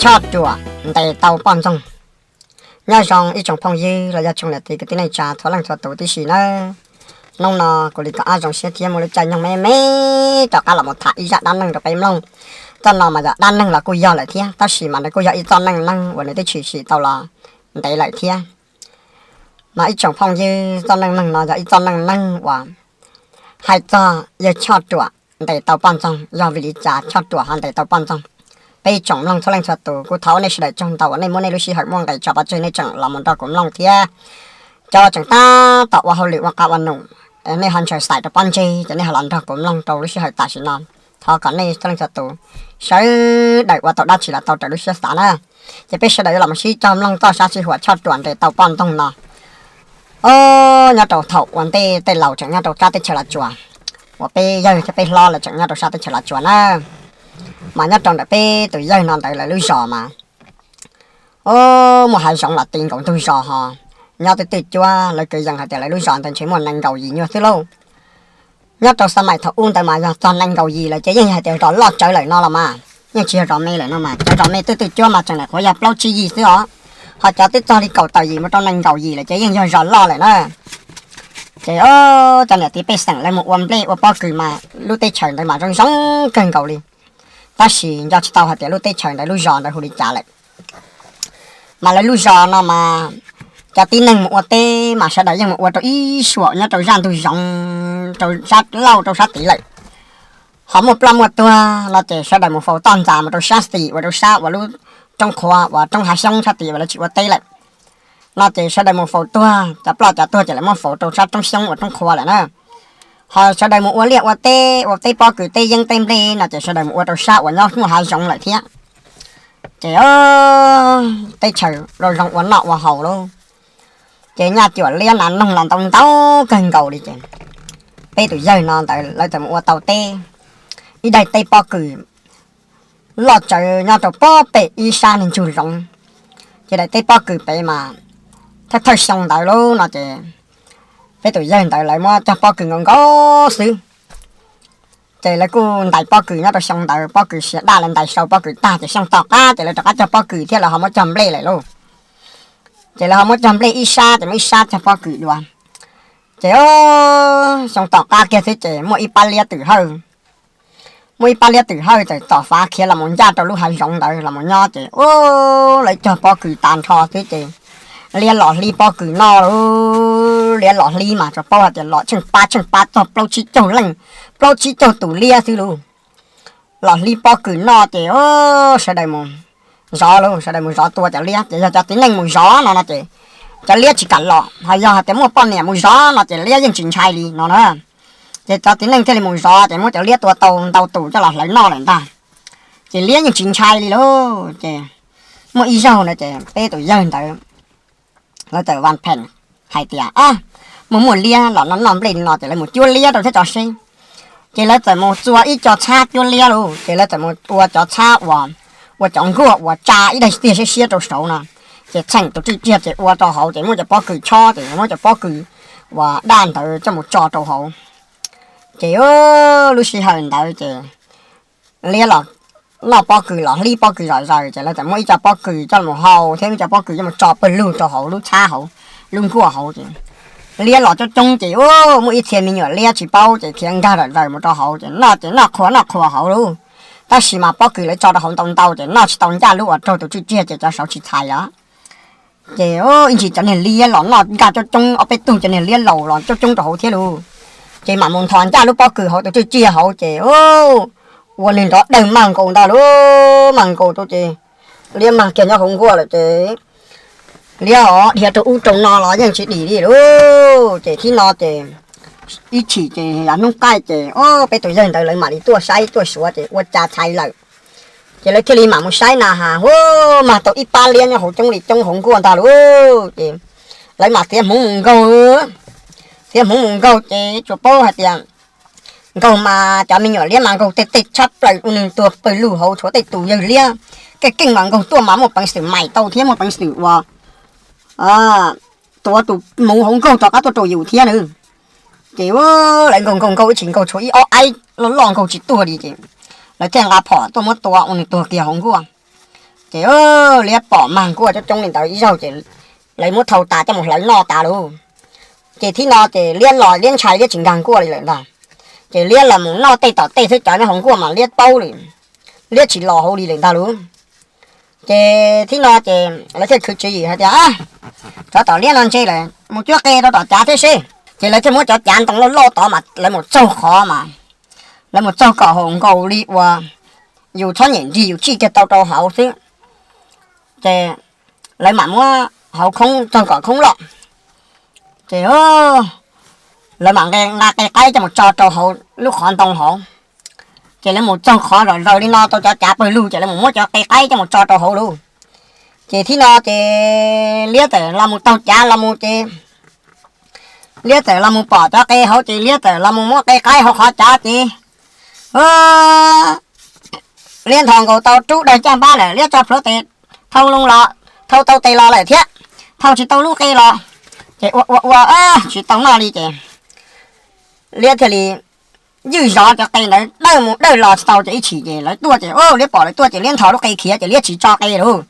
Choj ruam ntes tau poj ntxoog. Nyob zoo ib tsoom phooj ywg los yog tsoom niam txiv kwv tij neej tsa txhua leej txhua tus tib si nawb. Hnub no kuv li kom ob zoo siab thiab muaj lub caij nyoog me me rov qab los mus tham ib zaj dab neeg rau peb mloog. Txoj no mas yog dab neeg los kuj yog lawm thiab, tab sis mas nws kuj yog ib txoj neej neeg uas nws twb tshwm sim tau los ntev lawm thiab. Mas ib tsoom phooj ywg, txoj neej neeg no yog ib txoj neej neeg uas hais txog yawg Choj Ruam ntes tau poj ntxoog, yog vim li cas Choj Ruam ho ntes tau poj ntxoog. Peb ib tsoom mloog txhua leej txhua tus, kuv thov nej sawv daws tsaug ntau uas nej muab nej lub sij hawm muaj nqis tso pov tseg nej tseem los mus nrog kuv mloog thiab. Cov uas tseem tab tom ua hauj lwm ua qab ua num, nej ho ntshaw xais rau pob ntseg ces nej ho los nrog kuv mloog rau lub sij hawm tam sim no. Thov kom nej txhua leej txhua tus sawv daws ua tau dab tsi los tau raws lub siab xav na. Ces peb sawv daws yuav los sib cog mloog txoj sab sij huam Choj Ruam ntes tau poj ntxoog no. Os, nyob rau thaum ua ntej tej laus tseem nyob rau sab teb chaws Los Tsuas, uas peb yawg thiab peb hlob lawv tseem nyob rau sab teb chaws Los Tsuas na, mas nyob rau ntawm peb tus yawg no ntawd lawv lub zos mas, os, muaj hav zoov los ti nkaus ntug zos ho nyob twj twj cuab, lawv kwv yees hais tias lawv lub zos ntawd ntshe muaj nees nkaum yim nyuag xwb lauj. Nyob rau xab maim thaum ub ntawd mas yog txog nees nkaum yim lawm ces yeej yog hais tias zos loj tsawv lawm no los mas, yeej tsis yog zos me lawm no mas, cov zos me twj twj cuab mas tseem lam qhuav yog plaub tsib yig xwb os. Ho cov twb txog li kaum tawm yim mus rau nees nkaum yim lawm ces yeej yog zos loj lawm na. Ces os, cov niam txiv pej xeem lawv mus ua nplej ua pob kws mas lub teb chaws ntawd mas zoo zoo kawg nkaus li. Tab sis nco tsis tau hais tias lub teb chaws ntawd lub zos ntawd hu li cas lawm. Mas lawv lub zos no mas cov tib neeg mus ua teb mas sawv daws yeej mus ua rau ib suam nyob rau zaj ntug zoov, rau sab laug rau sab tid lawm. Ho muaj ploj muaj tuag no ces sawv daws mus faus toj ntxas mus rau sab xis uas rau sab uas lub roob qhuav uas roob hav xyoob sab tid uas lawv tsis ua teb lawm. No ces sawv daws mus faus tuag, cov ploj cov tuag ces lawv muab faus rau sab roob xyoob uas roob qhuav lawm na. Ho sawv daws mus ua liaj ua teb, ua teb pob kws teb yeeb teb nplej no ces sawv daws mus ua rau sab uas nyob muaj hav zoov lawm thiab. Ces teb chaws zoo zoo ua noj ua haus lauj. Ces nyaj cuam liab nas noog los ntau ntau kawg nkaus li ces peb tus yawg no ntawd lawv txawm mus ua tau teb, ib daim teb pob kws loj tsawv nyob rau pob pem ib sab niag ntsug zoov. Ces daim teb pob kws pem mas thawj thawj xyoo ntawd lauj no ces peb tus yawg ntawd lawv muab cog pob kws nkaus nkaus xwb. Ces lawv kuj ntais pob kws nyob rau xyoo ntawd, pob kws siav daj lawv ntais sau pob kws tag ces xyoo tom qab ces lawv rov qab cog pob kws thiab lawv ho muab cog nplej lawm lauj. Ces lawv ho muab cog nplej ib sab ces muab ib sab cog pob kws dua. Ces xyoo tom qab kiag xwb ces muaj ib pab liab twm hawj, muaj ib pab liab twm hawj txawm tom fav khiav los mus ncaj rau lub hav zoov ntawd los mus nyob ces lawv cog pob kws tas nrho xwb ces liab los hlib pob kws noj lauj. Liab los hlib mas tsuas paub hais tias los tsheej pab tsheej pab txog plaub tsib caug leej, plaub tsib caug tus liab xwb lauj. Los hlib pob kws noj ces sawv daws mus zov lauj, sawv daws mus zov tua cov liab ces yog cov txiv neej mus zov no no ces cov liab tsis kam los, ho yog hais tias muaj poj niam mus zov no ces liab yeej tsis ntshai li no na. Ces cov txiv neej thiaj li mus zov ces muab cov liab tua tau ntau tus coj los hlawv noj lawm ntag. Ces liab yeej tsis ntshai li lauj. Ces muaj ib zaug no ces peb tus yawg ntawd lawv txawm vas pheem hais tias, a, muaj muaj liab los noj noj nplej li no ces lawv mus cuab liab rau thiab tso seb. Ces lawv txawm mus txua ib co txhab cuab liab lauj, ces lawv txawm mus ua cov txhab uas, ua cov nkuaj uas tsa ib daig tiag siab siab rau saud no. Ces txheem tus tswj tsiag ces ua rau hauv ces muab cov pob kws chob ces muab cov pob kws uas daj ntawd coj mus tso rau hauv. Ces lub sij hawm ntawd ces liab los noj pob kws los hlib pob kws zom zaws ces lawv txawm muab ib co pob kws coj mus hau thiab ib co pob kws coj mus tso pawg lug rau hauv lub txhab hauv, lub nkuaj hauv ces liab los coob coob ces muaj ib txhia me nyuam liab tsis paub ces khiav nkag zom zaws mus rau hauv ces noj ces noj qhuas noj qhuas hauv lauj. Tab sis mas pob kws lawv tso rau hauv ntau ntau ces noj tsis tau ncaj lub uas raug tus tswj tsiag ces cov saud tsis txhais os. Ces ib ntsis cov niag liab los noj nkaj coob coob ob peb tug cov niag liab laus los coob coob rau hauv thiab lauj. Ces mam mus nthos ncaj lub pob kws hauv tus tswj tsiag hauv ces ua nws nrov dawg mag nkaus ntag lauj, mag nkaus rau ces liab mag kiag nyob hauv nkuaj lawm ces liab os dhia rau ub rau no los yeej tsis dim li lauj. Ces thib no ces ib chim ces yav hnub qaij ces peb tus yawg ntawd lawv mam li tuaj saib tuaj xyuas ces ua cas txhais lawm. Ces lawv thiaj li mam mus saib na has, hu, mag tau ib pab liab nyob hauv coob li coob hauv nkuaj ntag lauj. Ces lawv mam txiav hmoov mus nkaug, txiav hmoov mus nkaug ces tsuas paub hais tias nkaug mas cov me nyuam liab mas nkaug tej tej tshab plaws ua nws tuag pawg lug hauv, tshuav tej tus yawg liab keej keej mas nkaug tuaj mas muaj peev xwm maim tau thiab muaj peev xwm ua tuav tus hmoov hauv nkaug rov qab tuaj rau yus thiab na. Ces lawv nkaug nkaug nkaug ib chim nkaug tshuav ib ob aib loj loj nkaug tsis tuag li ces lawv thiaj nqa phom tuaj muab tua ua nws tuag kiag hauv nkuaj. Ces liab pom mag nkuaj coob coob li ntawd ib zaug ces lawv muab thau tas coj mus hlawv noj tas lauj. Ces thib no ces liab los liab ntshai liab tsis nkag nkuaj li lawm ntag. Ces liab los mus noj tej tom tej xwb, cov nyob hauv nkuaj mas liab paub li, liab tsis los hauv li lawm ntag lauj. Ces thib no ces lawv thiaj khwv tswv yim hais tias, Tsov tom liab no ntse lawm, mus cuab qe rau tom cav thiab seb. Ces lawv thiaj muab cov cav ntoo loj loj tod mas lawv mus txaug qhov mas, lawv mus txaug kom haum nkaus li uas yus txhob nyem nrig yus tsij kiag tau rau hauv xwb. Ces lawv mam muab hauv khoob txaug kom khoob loj. Ces lawv mam nqa qe qaib coj mus tso rau hauv lub qhov ntoo hauv. Ces lawv mus txaug qhov zom zaws li no tau cov cav pawg lug ces lawv mus muab cov qe qaib coj mus tso rau hauv lauj. Ces thib no ces liab txawm los mus taug cav los mus ces liab txawm los mus pom cov qe hauv ces liab txawm los mus muab qe qaib hauv qhov cav ces liab nthos nkaus tau rub dawg caj npab lawm, liab tso plhuav tes, thau loo los, thau tau tes los lawm thiab, thau tsis tau lub qe los. Ces ua ua ua tsis tau noj li ces liab thiaj li ywj zov cov qe ntawd dawj mus dawj los tsis tau ces ib chim ces lawv tuaj ces liab pom lawv tuaj ces liab nthos lub qe khiav ces liab tsis tso qe lauj.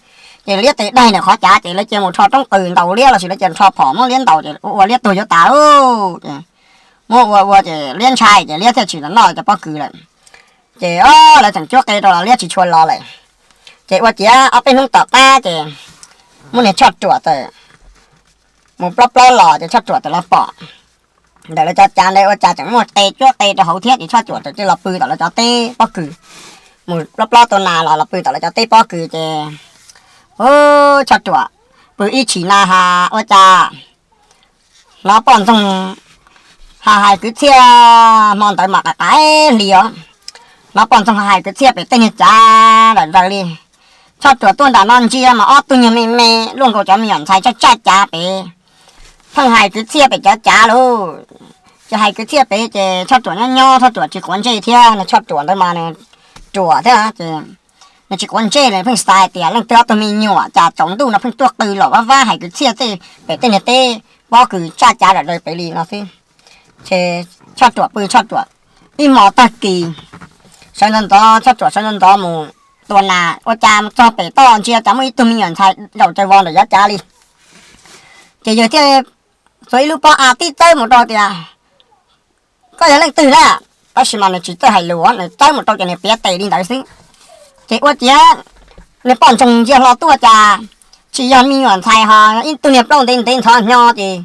Ces liab tes daig ntawm qhov cav ces lawv cia mus rho roob qws ntaus liab los sis lawv cia rho phom muab liab ntaus ces ua ua liab tuag yuav tas lauj. Ces muab ua ua ces liab ntshai ces liab thiaj tsis los noj cov pob kws lawm. Ces lawv tseem cuab qe rau los liab tsis tshua los lawm. Ces ua ciav ob peb hnub tom qab ces muab niag Tshoj Ruam txawm mus plob plob los ces Tshoj Ruam txawm los pom ntawm lawv cov cav ntawd ua cas tseem muaj qe cuab qe rau hauv thiab ces Tshoj Ruam txawm cia los pw tom lawv cov teb pob kws. Mus plob plob tua nas los los pw tom lawv cov teb pob kws ces Tshoj Ruam pw ib chim na has ua cas hnov poj ntxoog ha hais kwv txhiaj, hmo ntawd mas qaim qaim hli os. Hnov poj ntxoog ha hais kwv txhiaj pem tej niag cav lawm ntawd li. Tshoj Ruam tuaj nram no ntsia mas ob tug nyuag me me luaj nkaus cov me nyuam ntxhais tsaj tsaj cav pem, pheej hais kwv txhiaj pem cov cav lauj. Ces hais kwv txhiaj pem ces Tshoj Ruam nyob nyob Tshoj Ruam tsis quav ntsej thiab, Tshoj Ruam ntawd mas nws ruam thiab ces nws tsis quav ntsej li, pheej xav tias leej twg ob tug me nyuam cas tsaus ntuj no pheej tuaj qw los vab vab hais kwv txhiaj tej pem tej niag teb pob kws tsaj cav lawm ntawd pem li no xwb. Ces Tshoj Ruam pw Tshoj Ruam ib hmos tag kis, sawv ntxov ntxov Tshoj Ruam sawv ntxov ntxov mus tua nas ua cas mus txog pem toj ntsia cas muaj ib tug me nyuam ntxhais zaum tsawg vos ntawm yav cav li. Ces yawg thiaj xuas ib lub pob av tib txawb mus rau tias, Koj yog leej twg na? Tab sis mas nws tsis txawj hais lus, nws txawb mus rau ces nws piav tes li ntawd xwb. Ces ua ciav niag poj ntxoog ntsia hlo tuaj cas tsis yog me nyuam ntxhais ho ib tug niag plaub ntev ntev ntxhov hnyo ces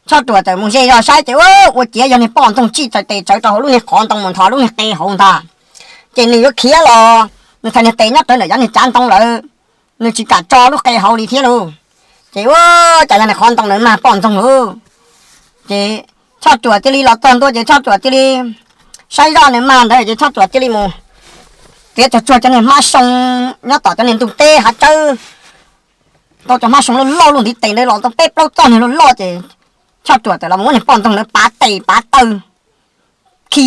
Tshoj Ruam txawm mus ze zog saib ces ua ciav yog niag poj ntxoog tsij txawm tes tsawv rau hauv lub niag qhov ntoo mus nthos lub niag qe hauv ntag. Ces nws yuav khiav los nws txhais niag tes nyob rawv ntawm cov niag cav ntoo lawm, nws tsis kam tso lub qe hauv li thiab lauj. Ces ua cas yog niag qhov ntoo ntawd mag poj ntxoog lauj. Ces Tshoj Ruam cia li los txog ntua ces Tshoj Ruam cia li saib zoj nws mag ntawd ces Tshoj Ruam cia li mus txiav tsuag tsuag cov niag hmab soo nyob tom cov niag ntug teb hav tsawb, tau cov hmab soo loj loj luaj ntiv tes ntawd los tau peb plaub txoj niag loj loj ces Tshoj Ruam txawm los muab niag poj ntxoog ntawd pav tes pav taw, khi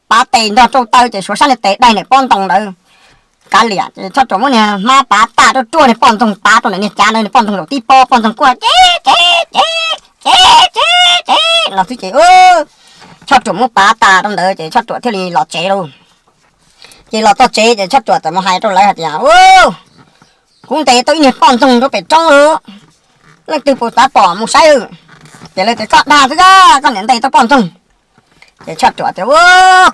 pav tes nrog rau taw ces suav sab niag tes daig niag poj ntxoog ntawd kav liam ces Tshoj Ruam muab niag hmab pav tas rau ruaj niag poj ntxoog, pav rau ntawm niag cav ntawd niag poj ntxoog zaum tib pob, poj ntxoog quaj ces ces ces ces ces los xwb ces Tshoj Ruam muab pav tas rau ntawd ces Tshoj Ruam thiaj li los tsev lauj. Ces los txog tsev ces Tshoj Ruam txawm mus hais rau lawv hais tias, Kuv ntes tau ib niag poj ntxoog rau pem roob lauj, leej twg puas xav pom mus saib. Ces lawv tias, Koj dag xwb, koj niam ntes tau poj ntxoog. Ces Tshoj Ruam tias,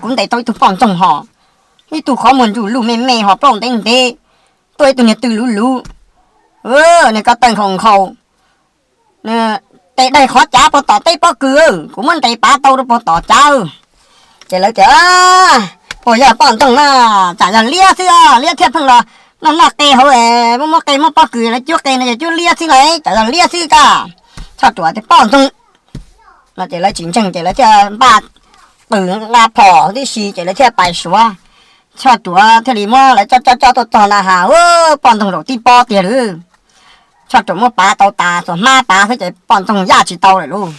Kuv ntes tau ib tug poj ntxoog ho, ib tug qhov muag ntsuj luj me me ho plaub ntev ntev, tuaj ib tug niag tw luv luv, niag ko taw nkhaus nkhaus, tes daig qhov cav puag tom teb pob kws, kuv muab ntes pav tau rau puag tom cav. Ces lawv tias, Puas yog poj ntxoog na? Tsam yog liab xwb, liab thiaj pheej los noj noj qe hauv, muab muab qe muab pob kws lawv cuab qe no yog cuab liab xwb na, tsam yog liab xwb koj. Tshoj Ruam tias, Poj ntxoog no ces lawv tsis ntseeg ces lawv thiaj npaj qws nqa phom tib si ces lawv thiaj pais suav. Tshoj Ruam thiaj li muab lawv coj coj coj tuaj txog na has, Poj ntxoog zaum tib pob tiag lauj. Tshoj Ruam muab pav tau tas, txuas hmab pav xwb ces poj ntxoog yaj tsis tau lawm lauj.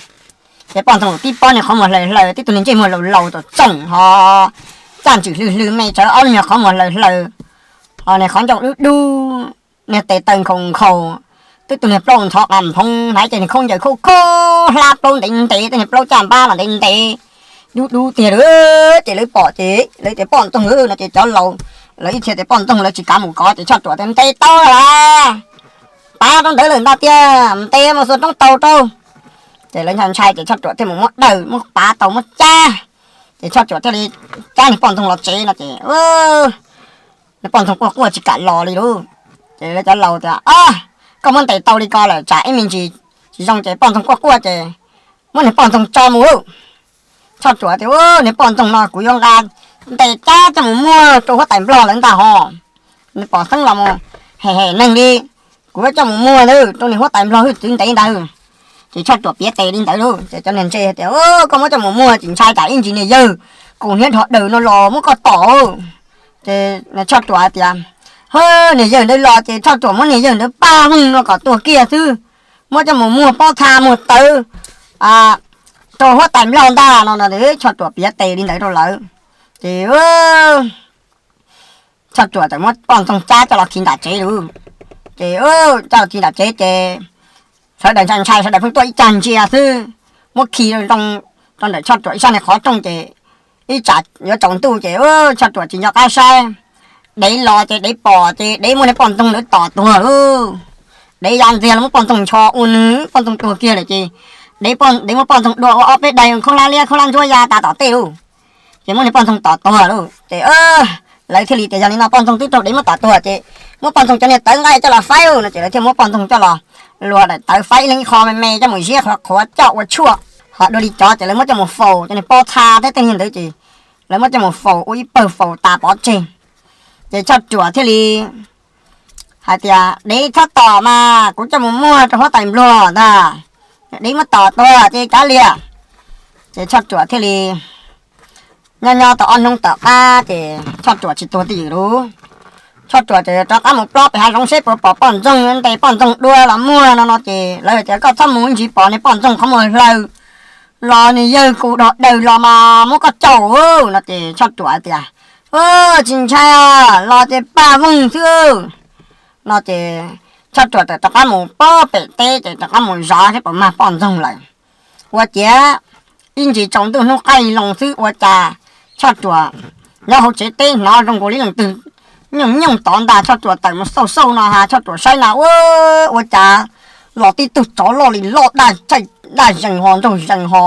Ces poj ntxoog zaum tib pob, niag qhov muag hlaws hlaws, tib tug niag ntsej muag laus laus txoom txoom ho, caj ntswm hlw hlw me tsawv, ob lub nyuag qhov muag hlaws hlaws, ho niag qhov ncauj dub dub, niag tes taw nkhaus nkhaus, twb tug niag plaub ntxhov qas nphoo hnav ces niag khaub ncaws khauj khauj hlab plaub ntev ntev, tej niag plaub caj npab los ntev ntev, dub dub tiag lauj. Ces lawv pom ces lawv tias, Poj ntxoog lauj no ces cov laus lawv ib txhia tias poj ntxoog lawv tsis kav mus kov ces Choj Ruam tias ntes tau lawm, pav rau ntawd lawm ntag tiag, ntes mus xuas roob taus rau. Ces lawv ntshai ntshai ces Choj Ruam thiaj mus muab daws muab pav tau muab cab. Ces Choj Ruam thiaj li cab niag poj ntxoog los tsev no ces niag poj ntxoog quaj quaj tsis kam los li lauj. Ces lawv cov laus tias, koj muab ntes tau li ko lawm tsam ib me ntsis tsis zoo ces poj ntxoog quaj quaj ces muab niag poj ntxoog tso mus. Choj Ruam tias, niag poj ntxoog no kuv yuav nqa ntes cab coj mus muag rau huab tais nplog lawv ntag hos. Nws pom xeeb los mus hem hem neeg li, kuv yuav coj mus muag ntawd rau niag huab tais nplog hwj txwv ntev ntawd. Ces Choj Ruam piav tes li ntawd lauj ces cov niag ntse tias, koj muab coj mus muag ces ntshai tsam ib ntsis niag yawg kaus hniav dhos daws no los muab koj tom. Ces Choj Ruam hais tias, hwb, niag yawg ntawd los ces Choj Ruam muab niag yawg ntawd paj voog no kom tuag kiag xwb, muab coj mus muag pob txha muag tawv rau huab tais nplog ntag no no. Choj Ruam piav tes li ntawd rau lawv ces Choj Ruam txawm muab poj ntxoog cab coj los khi nram tsev lauj. Ces coj los khi nram tsev ces sawv daws ntshai ntshai sawv daws pheej tuaj ib cag ntsia xwb, muab khi zoo rau ntawm Choj Ruam ib sab niag qhov rooj ces ib tsam yuav tsaus ntuj ces Choj Ruam tsis nco qab saib. Dev los ces dev pom ces dev muab niag poj ntxoog ntawd tom tuag lauj. Dev ya ntxiag los muab poj ntxoog ncho ua nws poj ntxoog tuag kiag lawm ces dev muab poj ntxoog dua ua ob peb daim khaub hlab liab khaub hlab ntsuab ya tas tom tej lauj. Ces muab niag poj ntxoog tom tuag lauj ces lawv thiaj li tias yog li no poj ntxoog twb raug dev muab tom tuag ces muab poj ntxoog cov niag tawv nqaij coj los faib no ces lawv thiaj muab poj ntxoog coj los luas daim tawv faib ib leeg ib qho me me coj mus ziab qhuav qhuav coj ua tshuaj. Ho dua li cov ces lawv muab coj mus faus cov niag pob txha thiab tej niag ntawd ces lawv muab coj mus faus ua ib pawg faus tas pov tseg. Ces Choj Ruam thiaj li hais tias dev txhob tom mas kuv coj mus muag rau huab tais nplog ntag, dev muab tom tuag ces kav liam. Ces Choj Ruam thiaj li nyob nyob tau ob hnub tom qab ces Choj Ruam tsis tuag twj ywm lauj. Choj Ruam txawm rov qab mus plob pem hav zoov seb puas pom poj ntxoog ntes poj ntxoog dua los muag no no ces lawv tias koj txhob mus ib ntsis pom niag poj ntxoog qhov muag hlaws los niag yawg kaus dhos daws los mas muab koj caum no ces Choj Ruam tias tsis ntshai los ces paj voog xwb no ces Choj Ruam txawm rov qab mus plob pem teb ces rov qab mus zov seb puas mag poj ntxoog lawm. Ua ciav ib ntsis tsaus ntuj hnub qaij loo xwb ua cas Choj Ruam nyob hauv tsev teb hnov zoo nkaus li leej twg nyooj nyooj tod ntag. Choj Ruam tawm mus xauj xauj no ha Choj Ruam saib na ua cas los tib tug tsov loj li loj daj zees ho nraug zees ho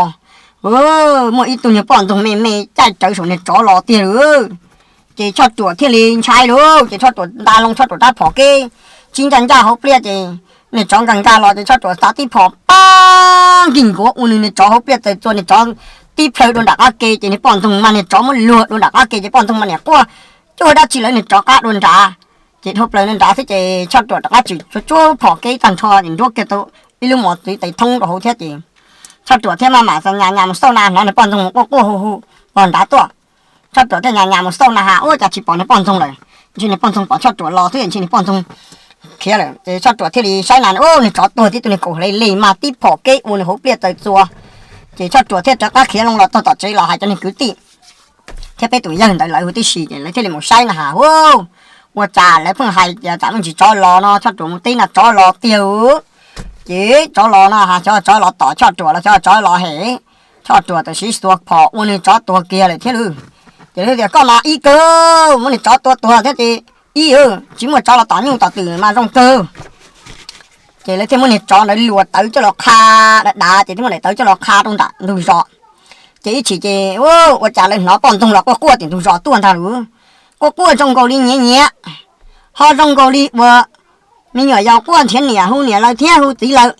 muaj ib tug niag poj ntxoog me me caij rawv saum niag tsov los tiag lauj. Ces Choj Ruam thiaj li ntshai lauj ces Choj Ruam nta loo Choj Ruam rab phom kev tsib ncaj ncaj hauv pliaj ces niag tsov nkag nkag los ces Choj Ruam xav tib phom pab nkig nkuav ua nws niag tsov hauv pliaj txawm txua niag tsov tib plhaw dua nram qab ke ces niag poj ntxoog mas niag tsov muab luag dua nram qab ke ces poj ntxoog mas niam quaj cuag dab tsi lawv niag tsov qab dua nrad. Ces dhau plaws nrad xwb ces Choj Ruam rov qab tsim tsuag tsuag phom kev tag nrho ces nruab kiag tau ib lub mos txwv tes thoob rau hauv thiab ces Choj Ruam thiaj maj mam nyas nyas mus xauj na hnov niag poj ntxoog mus quaj quaj hu hu los nrad tuaj. Choj Ruam thiaj nyas nyas mus xauj na has ua cas tsis pom niag poj ntxoog lawm, ntshe niag poj ntxoog pom Choj Ruam los xwb ntshe niag poj ntxoog khiav lawm ces Tshoj Ruam thiaj li saib na ub niag tsov tuag tib tug niag kaus hle li mas tib phom kev ua nws hauv pliaj txawm txua. Ces Tshoj Ruam thiaj rov qab khiav loo los txog tom tsev los hais cov niag kwv tij thiab peb tus yawg ntawd lawv huv tib si ces lawv thiaj li mus saib na has ub, ua cas lawv pheej hais tias tsam muaj ntsis tsov los no Tshoj Ruam mus teb na tsov los tiag. Ces tsov los no has xyov tsov los tom Tshoj Ruam los xyov tsov los hem, Tshoj Ruam tam sim xuas phom ua niag tsov tuag kiag lawm thiab lawm. Ces lawv tias koj mas ib kawg muab niag tsov tua tuag thiab ces ib tsis muaj tsov los tom nyuj tom twm mas zoo kawg. Ces lawv thiaj muab niag tsov ntawd luas tawv coj los qha dav dav ces thiaj muab daim tawv coj los qha rau nram ntug zos. Ces ib chim ces ua cas lawv hnov poj ntxoog los quaj quaj tim ntug zos tuaj ntag lauj. Quaj quaj zoo nkaus li nyiav nyiav, ho zoo nkaus li uas me nyuam yaus quaj nrhiav niam hu niam lawv thiab hu txiv lawv,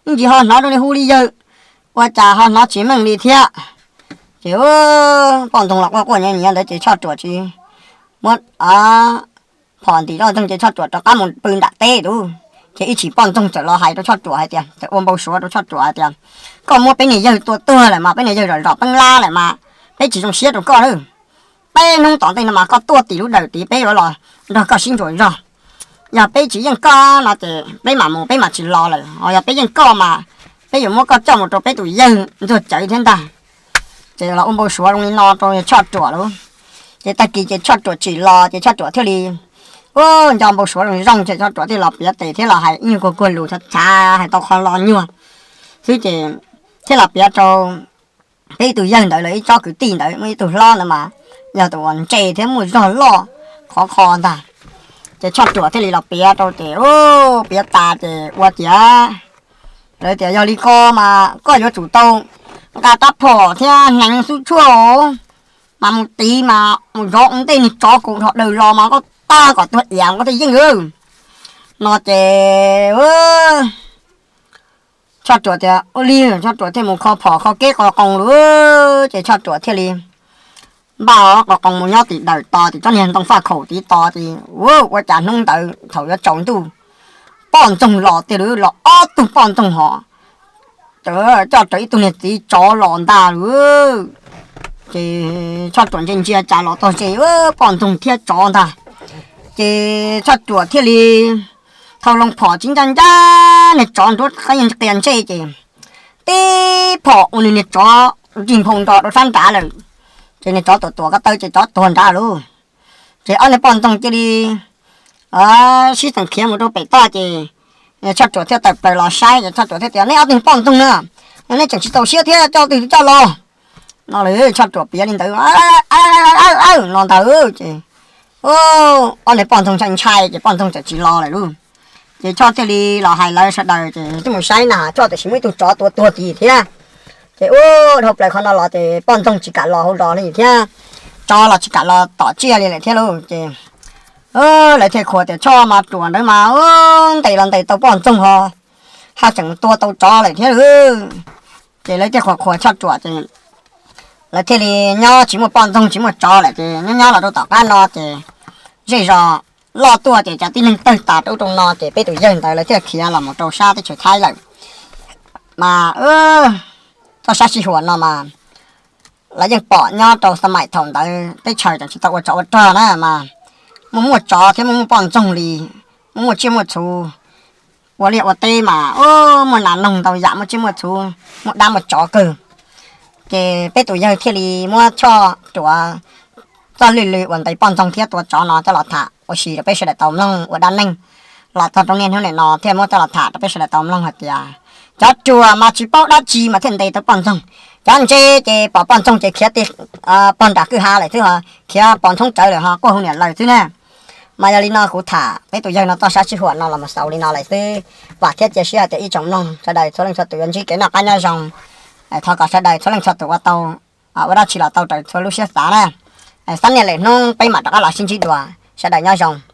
ib ntsis ho hnov zoo li hu li yawg, ua cas ho hnov tsis meej li thiab. Ces poj ntxoog los quaj quaj nyiav nyiav ntawd ces Tshoj Ruam tsis muab phom ntim zoj ntxeeg ces Tshoj Ruam rov qab mus pw nram teb lauj. Ces ib chim poj ntxoog txawm los hais rau Tshoj Ruam hais tias txawm ua npau suav rau Tshoj Ruam hais tias koj muab peb niag yawg tua tuag lawm mas peb niag yawg zom zom peeb lab lawm mas peb tsis zoo siab rau koj lawm. Peb hnub tom ntej no mas koj tuaj tim lub dawm tid peb yuav los nrog koj sib ntsuas zog. Yog peb tsis yeej koj no ces peb mam mus peb mam tsis los lawm, ho yog peb yeej koj mas peb yuav muab koj coj mus rau peb tus yawg ntxuag cawv thiab ntag. Ces los ua npau suav zoo li no rau Tshoj Ruam lauj. Ces tag kis ces Tshoj Ruam tsim los ces Tshoj Ruam thiaj li ua nco npau suav zoo zoo ces Tshoj Ruam thiaj los piav tes thiab los hais ib nyuag kuag kuag lus txhav txhav hais tau qhov lo nyuag xwb ces thiaj los piav rau peb tus yawg ntawd lawv ib tsob kwv tij ntawd muaj ib tug hlob ntawd mas yog tus uas ntse thiab muaj zog loj, khov kho ntag. Ces Tshoj Ruam thiaj li los piav rau ces, u, piav tas ces ua tias, lawv tias yog li ko mas koj yuav tsum tau nqa rab phom thiab hneev xub tshuaj mas mus tiv mas mus zov ua ntej niag tsov kaus dhos daws los mas koj tag kom tuag iav koj thiaj yeej no ces Tshoj Ruam tias ua li, Tshoj Ruam thiaj mus kho phom kho keb qos qoos lawm ces Tshoj Ruam thiaj li npaj qos qoos mus nyob tim dawm tos tim tsob niag ntoo faj khaum tid tos ces, u, ua cas hnub ntawd thaum yuav tsaus ntuj poj ntxoog los tiag lawm, los ob tug poj ntxoog hos coj rawv ib tug niag txiv tsov los ntag lawm. Ces Tshoj Ruam ntsia ntsia cas los tog ces poj ntxoog thiab tsov ntag. Ces Tshoj Ruam thiaj li thau loo phom tsis ncaj ncaj niag tsov nruab qab qia ntsej ces tib phom ua nws niag tsov nrig nphoo nro rau sab nrad lawm. Ces niag tsov tuam tuam ko taw ces tsov tuag nrad lauj. Ces ob niag poj ntxoog cia li sib teem khiav mus rau pem toj ces Tshoj Ruam thiaj tawm plaws los saib ces Tshoj Ruam thiaj tias, neb ob tug poj ntxoog na, neb tseem tsis txaus siab thiab coj twg coj los no lawm. Tshoj Ruam piav li ntawd no ntag ces ob niag poj ntxoog ntshai ntshai ces poj ntxoog txawm tsis los lawm lauj. Ces Tshoj thiaj li los hais lawv sawv daws ces twb mus saib na Tshoj tiam sis muaj ib tug tsov tua tuag tim thiab. Ces u, dhau plaws qhov no los ces poj ntxoog tsis kam los hauv zos li thiab, tsov los tsis kam los tom tsiaj li lawm thiab lauj. Ces lawv thiaj qhuas tias Tshoj mas ruam ntawd mas ntes los ntes tau poj ntxoog ho haj tseem tua tau tsov lawm thiab lauj. Ces lawv thiaj qhuas qhuas Tshoj Ruam ces lawv thiaj li nyob tsis muaj poj ntxoog tsis muaj tsov lawm ces nyob nyob los rau tom qab no ces zej zos loj tuaj ces cov tib neeg tawg tas rau ub rau no ces peb tus yawg ntawd lawv thiaj khiav los mus rau sab teb chaws Thaib lawm. Mas toj sab sij huam no mas lawv yeej pom nyob rau xab maim thaum ntawd teb chaws tseem tsis tau ua tsov ua rog na mas muaj muaj tsov thiab muaj muaj poj ntxoog li, muaj muaj tsiaj muaj txhu, ua liaj ua teb mas muaj nas noog ntau yam muaj tsiaj muaj txhu, muaj dab muaj tsov kawg. Ces peb tus yawg thiaj li muab Tshoj Ruam txoj lwj lw uas ntes poj ntxoog thiab tua tsov no coj los tham ua si rau peb sawv daws tau mloog ua dab neeg los txog rau niaj hnub niam no thiaj muab coj los tham rau peb sawv daws tau mloog hais tias cov ruam mas tsis paub dab tsi mas thiaj ntes tau poj ntxoog, cov ntse ces pom poj ntxoog ces khiav ti pog nram kwj ha lawm xwb ho, khiav pos ntshoob tsawv lawm ho quaj hu niam laws xwb na. Mas yog li no kuv tham peb tus yawg no toj sab sij huam no los mus xaus li no lawm xwb. Vam thiab cia siab hais tias ib tsoom mloog sawv daws txhua leej txhua tus yuav ntsib kev noj qab nyob zoo. Thov kom sawv daws txhua leej txhua tus ua tau ua dab tsi los tau raws txhua lub siab xav na. Xab niaj lwm hnub peb mam rov qab los sib ntsib dua, sawv daws nyob zoo.